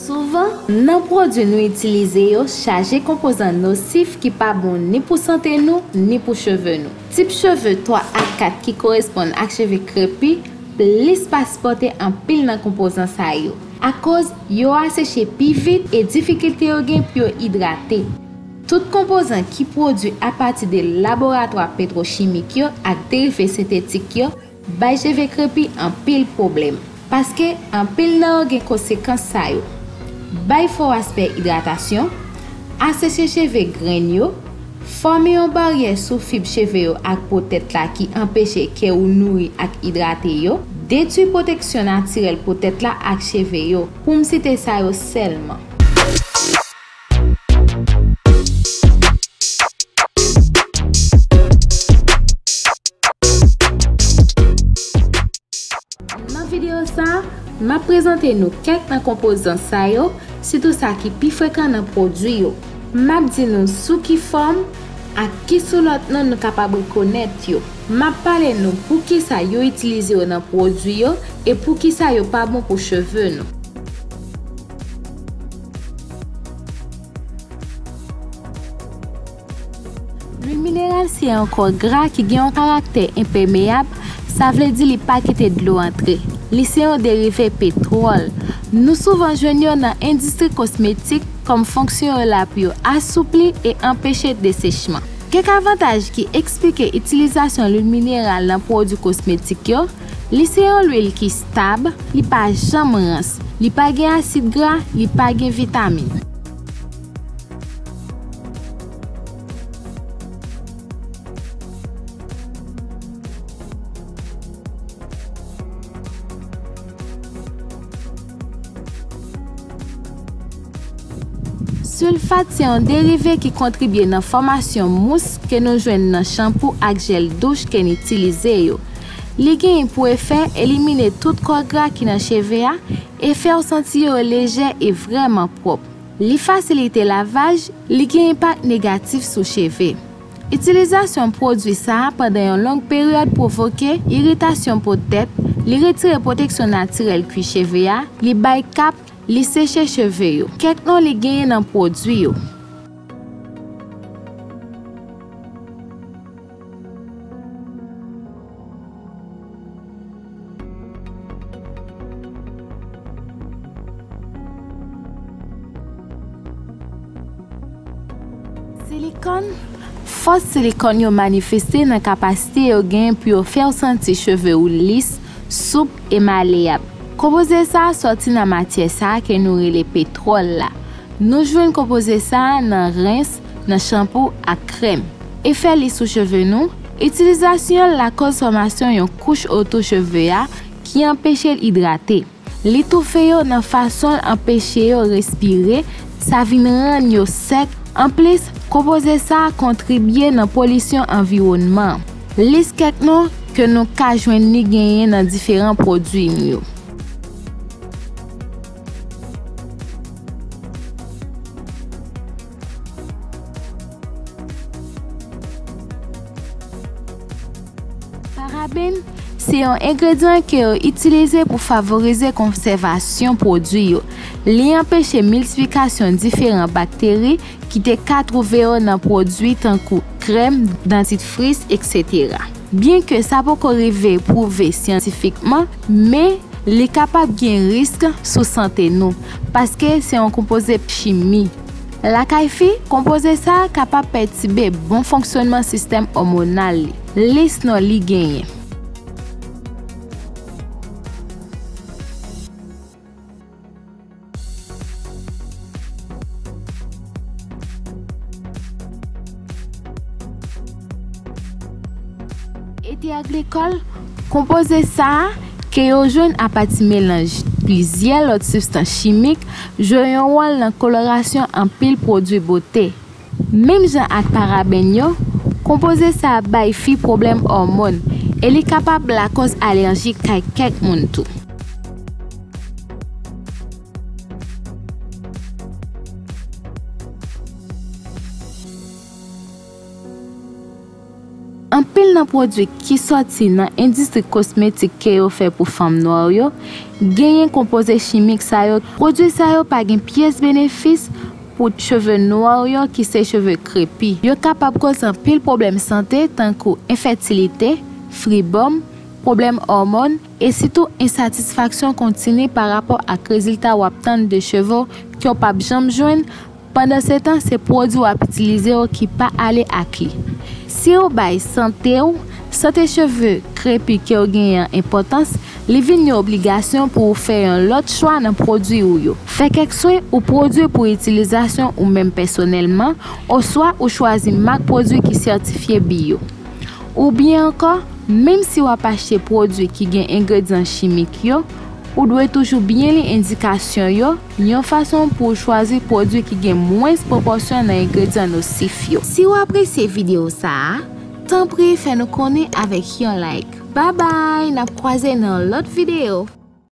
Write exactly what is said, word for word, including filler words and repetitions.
Souvan, nan pwodui nou itilize yo chaje konpozan nosif ki pa bon ni pou sante nou, ni pou cheve nou. Tip cheve twa ak kat ki koresponn ak cheve krepi plis pa sipòte anpil nan konpozan sa yo, akoz yo aseche pi vit e difikilte yo gen pou yo idrate. Tout konpozan ki pwodui apati de laboratwa petwochimik yo ak derive sentetik yo bay cheve krepi anpil pwoblèm, paske anpil nan yo gen konsekans sa yo: bay fo aspè idratasyon, aseche cheve grenn yo, fòme yon baryè sou fib cheve yo ak po tèt la ki anpeche ke ou nouri ak idrate yo, detwi pwoteksyon natirèl po tèt la ak cheve yo, pou m site sa yo sèlman. Nan videyo sa a, m ap prezante nou kèk nan konpozan sa yo, sitou sa ki pi frekan nan pwodui yo. M ap di nou sou ki fòm ak ki sou lòt non nou kapab rekonèt yo. M ap pale nou poukisa yo itilize yo nan pwodui yo e poukisa yo pa bon pou cheve nou. Lwil mineral se yon kò gra ki gen yon karaktè enpèmeyab, sa vle di li pa kite dlo antre. Li se yon derive petwòl. Nou souvan jwenn yo nan endistri kosmetik kòm fonksyon yo la pou yo asoupli e anpeche desechman. Kèk avantaj ki eksplike itilizasyon lwil mineral nan pwodui kosmetik yo: li se yon lwil ki stab, li pa janm rans, li pa gen asid gra, li pa gen vitamin. Silfat se yon derive ki kontribye nan fòmasyon mous ke nou jwenn nan chanpou ak jèl douch ke n itilize yo. Li genyen pou efè elimine tout kò gra ki nan cheve a e fè w santi yo lejè e vrèman pwòp. Li fasilite lavaj, li gen enpak negatif sou cheve. Itilizasyon pwodui sa a pandan yon long peryòd pwovoke iritasyon po tèt, li retire pwoteksyon natirèl kwi cheve a, li bay kap, li seche cheve yo. Kèk non li genyen nan pwodui yo. Silikòn. Fòs silikòn yo manifeste nan kapasite yo genyen pou yo fè w santi cheve w lis, soup e maleyab. Konpoze sa a sòti nan matyè sa a ke nou rele petwòl la. Nou jwenn konpoze sa a nan rens, nan chanpou ak krèm. Efè li sou cheve nou: itilizasyon l lakòz fòmasyon yon kouch otou cheve a ki anpeche l idrate. Li toufe yo nan fason l anpeche yo respire, sa vin rann yo sèk. Anplis, konpoze sa a kontribye nan polisyon anviwònman an. Lis kèk non ke nou ka jwenn li genyen nan diferan pwodui nou yo. Paraben se yon engredyan ke yo itilize pou favorize konsèvasyon pwodui yo. Li anpeche miltiplikasyon diferan bakteri ki te ka twouve yo nan pwodui tankou krèm, dantifris, etsetera. Byenke sa poko rive pwouve syantifikman, men li kapab gen risk sou sante nou, paske se yon konpoze chimi. Lakay fi, konpoze sa a kapab pètibe bon fonksyònman sistèm òmonal li. Lis non li genyen. Ete aglikòl, konpoze sa a, ke yo jwenn apati melanj plizyè lòt sibstans chimik, jwe yon wòl nan kolorasyon anpil pwodui bote. Menm jan ak paraben yo, konpoze sa a bay fi pwoblèm òmòn e li kapab lakòz alèji kay kèk moun tou. Anpil nan pwodui ki sòti nan endistri kosmetik ke yo fè pou fanm nwa yo, genyen konpoze chimik sa yo. Pwodui sa yo pa gen pyès benefis pou cheve nwa yo ki se cheve krepi. Yo kapab koz anpil pwoblèm sante tankou enfètilite, fribòm, pwoblèm òmòn, e sitou ensatisfaksyon kontini pa rapò ak rezilta w ap tann de cheve w ke w p ap janm jwenn. Pandansetan, se pwodui w ap itilize yo ki pa ale ak li. Si w bay sante w, sante cheve krepi ke w genyen an enpòtans, li vin yon obligasyon pou w fè yon lòt chwa nan pwodui ou yo. Fè kèk swen ou pwodui pou itilizasyon ou menm pèsonèlman, oswa ou chwazi mak pwodui ki sètifye biyo. Oubyen ankò, menm si w ap achte pwodui ki gen engredyan chimik yo, ou dwe toujou byen li endikasyon yo, yon fason pou w chwazi pwodui ki gen mwens pwopòsyon nan engredyan nosif yo. Si w apresye videyo sa a, tanpri fè nou konnen avèk yon like. Babay, n ap kwaze nan yon lòt videyo.